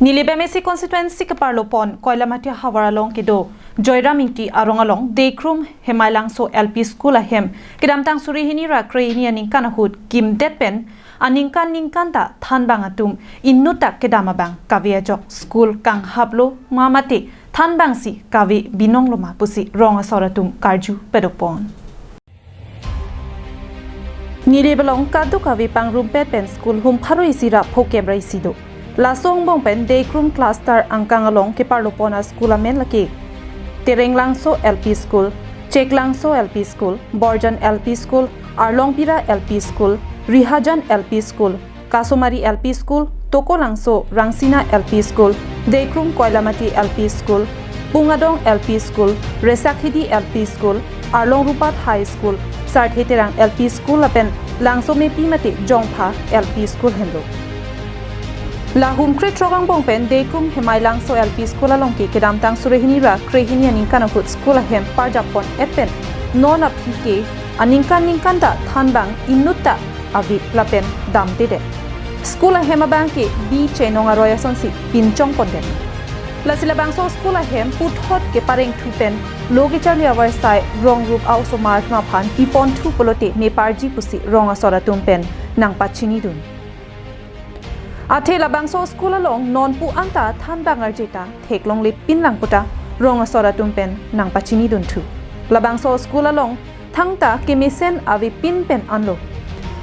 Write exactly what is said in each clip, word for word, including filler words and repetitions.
Nilip M A C constituency keparlopon Koilamati havar along kedo Joyram Ingti arong along Dekrum Hemailangso L P School ahem kedamtang suri hini ra kre hini aningkan ahut kimdet pen aningkan ningkan ta thanbang atum inut ta kedam abang kave ajok school kanghaplo ma mate thanbangsi kave binonglo ma pusi rong asor atum karju padopon. Nilip along kadokave pangrumpet pen school hum pharo isi ra pho kep ra isi do. Laso angbong pen Dekrum cluster angkang along keparlopon a school amen lake Terenglangso L P School, Cheklangso L P School, Borjan L P School, Arlongpira L P School, Rihajan L P School, Kasomari L P School, Tokolangso Rangsina L P School, Dekrum Koilamati L P School, Pungadong L P School, Resakhidi L P School, Arlong Rupat High School, Sarthe Terang L P School lapen Langsomepi mate Jongpha L P School henlo. Lahum kretrok angbong pen Dekrum Hemailangso L P School along ke kedamtang suri hini ra kre hini aningkan ahut school ahem parjapon et pen non aphi ke aningkan ningkan ta thanbang inut ta ave lapen damtedet. School ahem abang ke bi chenong aroi asonsi pinchongpondet. Lasi labangso school ahem puthot keparengthu pen lo kecharli avarsai rong rup a-osomar atum aphan piponthu pulote meparji pusi rong asor atum pen nangpachinidun. Athe labangso school along non pu anta thanbang arje ta theklongle pinlang puta rong asor atum pen nangpachinidunthu. Labangso school along thangta kemesen avepin pen anlo.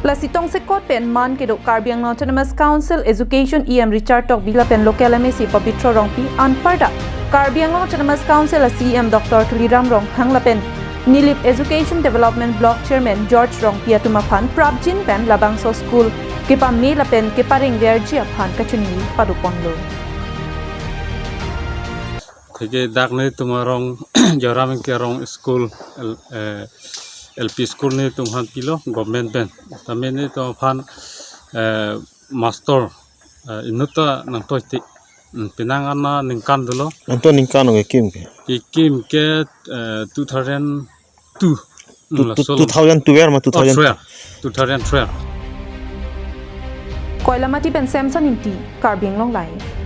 Lasi tongsekot pen man kedo Karbi Anglong Autonomous Council Education E M Richard Tokbi lapen local M A C Pabitra Rongpi anparta Karbi Anglong Autonomous Council a C E M Doctor Tuliram Ronghang lapen Nilip Education Development Block Chairman George Rongpi atum aphan prapjin pen labangso school kepame lapen keparengverji aphan kachini padoponlo. Theke dak netum arong Joyram Ingti arong school, L-, eh, L P school netum aphan pilo government pen. Tame netum aphan, eh, master, eh, inut ta nangtoiti. Hmm, penang ana ningkan dolo. Anto ningkan ong kekim ke? Kekim ke, eh, two thousand two. Two, Hmm, two, laso two thousand twelve ma two thousand? Oh, twelve. Two thousand twelve. Koilamati pen Samson Ingti, Karbi Anglong Live.